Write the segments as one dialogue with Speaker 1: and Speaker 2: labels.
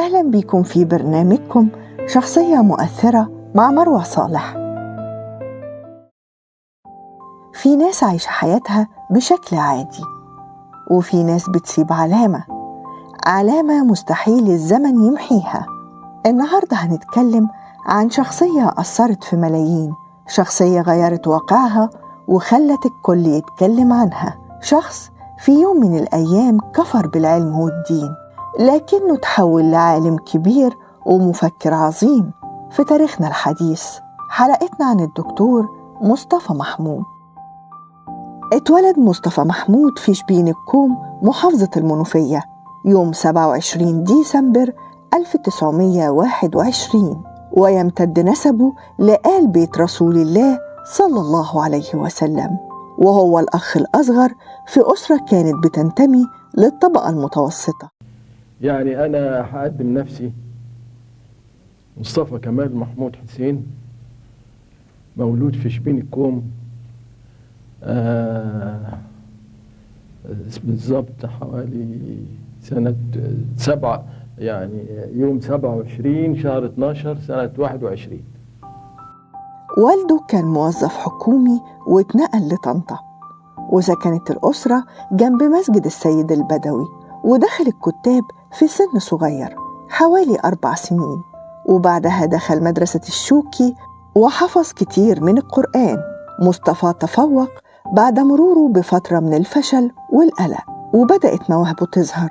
Speaker 1: أهلا بكم في برنامجكم شخصية مؤثرة مع مروة صالح. في ناس عايشة حياتها بشكل عادي، وفي ناس بتسيب علامة مستحيل الزمن يمحيها. النهاردة هنتكلم عن شخصية أثرت في ملايين، شخصية غيرت واقعها وخلت الكل يتكلم عنها، شخص في يوم من الأيام كفر بالعلم والدين، لكنه تحول لعالم كبير ومفكر عظيم في تاريخنا الحديث. حلقتنا عن الدكتور مصطفى محمود. اتولد مصطفى محمود في شبين الكوم، محافظة المنوفية، يوم 27 ديسمبر 1921، ويمتد نسبه لآل بيت رسول الله صلى الله عليه وسلم، وهو الأخ الأصغر في أسرة كانت بتنتمي للطبقة المتوسطة.
Speaker 2: يعني أنا هقدم نفسي مصطفى كمال محمود حسين، مولود في شبين الكوم، بالظبط حوالي سنة 7، يعني يوم 27 شهر 12 سنة 21.
Speaker 1: والده كان موظف حكومي واتنقل لطنطا، وسكنت الأسرة جنب مسجد السيد البدوي، ودخل الكتاب في سن صغير حوالي 4 سنين، وبعدها دخل مدرسة الشوكي وحفظ كتير من القرآن. مصطفى تفوق بعد مروره بفترة من الفشل والقلق، وبدأت مواهبه تظهر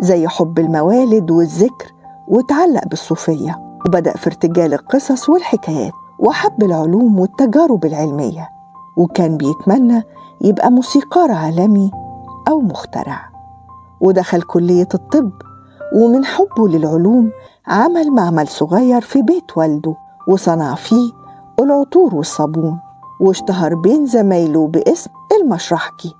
Speaker 1: زي حب الموالد والذكر، وتعلق بالصوفية، وبدأ في ارتجال القصص والحكايات، وحب العلوم والتجارب العلمية، وكان بيتمنى يبقى موسيقار عالمي أو مخترع. ودخل كلية الطب، ومن حبه للعلوم عمل معمل صغير في بيت والده، وصنع فيه العطور والصابون، واشتهر بين زمايله باسم المشرحكي،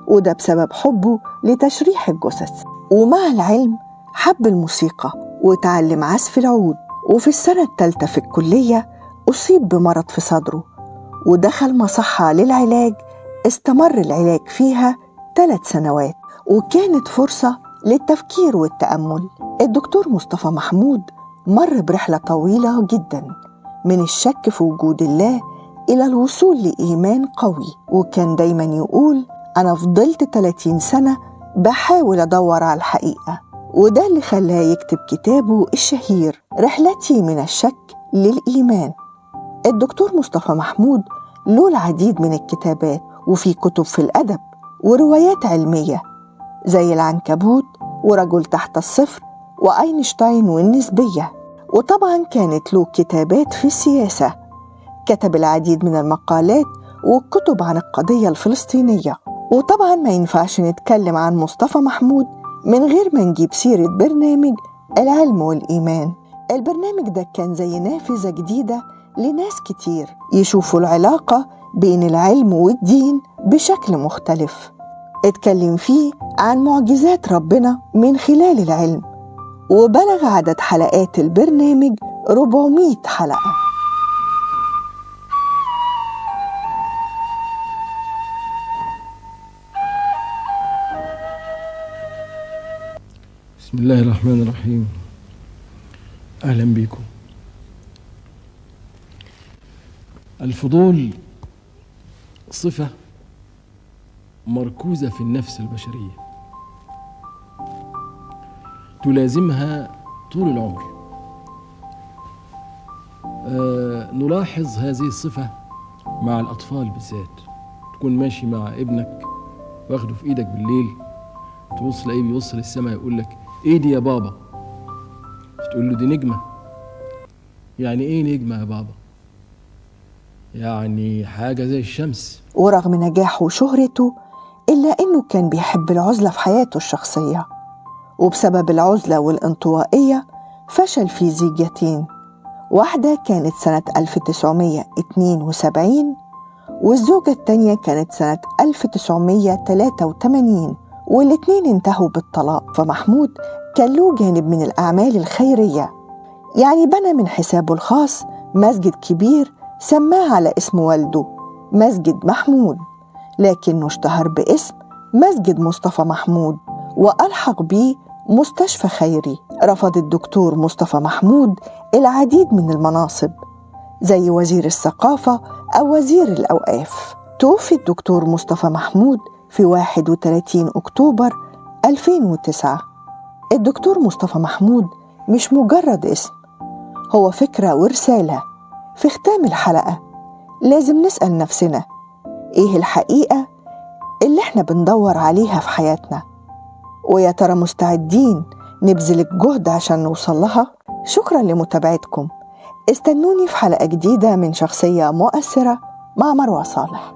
Speaker 1: وده بسبب حبه لتشريح الجثث. ومع العلم حب الموسيقى وتعلم عزف العود، وفي السنة الثالثة في الكلية أصيب بمرض في صدره، ودخل مصحة للعلاج، استمر العلاج فيها 3 سنوات، وكانت فرصة للتفكير والتأمل. الدكتور مصطفى محمود مر برحلة طويلة جدا من الشك في وجود الله إلى الوصول لإيمان قوي، وكان دايما يقول أنا فضلت 30 سنة بحاول أدور على الحقيقة، وده اللي خلاه يكتب كتابه الشهير رحلتي من الشك للإيمان. الدكتور مصطفى محمود له العديد من الكتابات، وفي كتب في الأدب وروايات علمية زي العنكبوت ورجل تحت الصفر وأينشتاين والنسبية، وطبعا كانت له كتابات في السياسة، كتب العديد من المقالات والكتب عن القضية الفلسطينية. وطبعا ما ينفعش نتكلم عن مصطفى محمود من غير ما نجيب سيرة برنامج العلم والإيمان. البرنامج ده كان زي نافذة جديدة لناس كتير يشوفوا العلاقة بين العلم والدين بشكل مختلف. اتكلم فيه عن معجزات ربنا من خلال العلم، وبلغ عدد حلقات البرنامج 400 حلقة.
Speaker 2: بسم الله الرحمن الرحيم. أهلا بكم. الفضول صفة مركوزة في النفس البشرية، تلازمها طول العمر. نلاحظ هذه الصفة مع الأطفال بالذات. تكون ماشي مع ابنك واخده في إيدك بالليل، تبص تلاقيه بيبص للسماء يقول لك إيه دي يا بابا؟ تقول له دي نجمة. يعني إيه نجمة يا بابا؟ يعني حاجة زي الشمس.
Speaker 1: ورغم نجاحه وشهرته إلا إنه كان بيحب العزلة في حياته الشخصية، وبسبب العزلة والانطوائية فشل في زيجتين، واحدة كانت سنة 1972 والزوجة التانية كانت سنة 1983، والاتنين انتهوا بالطلاق. فمحمود كان له جانب من الأعمال الخيرية، يعني بنى من حسابه الخاص مسجد كبير سماه على اسم والده مسجد محمود، لكنه اشتهر باسم مسجد مصطفى محمود، وألحق بيه مستشفى خيري. رفض الدكتور مصطفى محمود العديد من المناصب زي وزير الثقافة أو وزير الأوقاف. توفي الدكتور مصطفى محمود في 31 أكتوبر 2009. الدكتور مصطفى محمود مش مجرد اسم، هو فكرة ورسالة. في ختام الحلقة لازم نسأل نفسنا إيه الحقيقة اللي احنا بندور عليها في حياتنا، ويا ترى مستعدين نبذل الجهد عشان نوصل لها؟ شكرا لمتابعتكم، استنوني في حلقة جديدة من شخصية مؤثرة مع مروة صالح.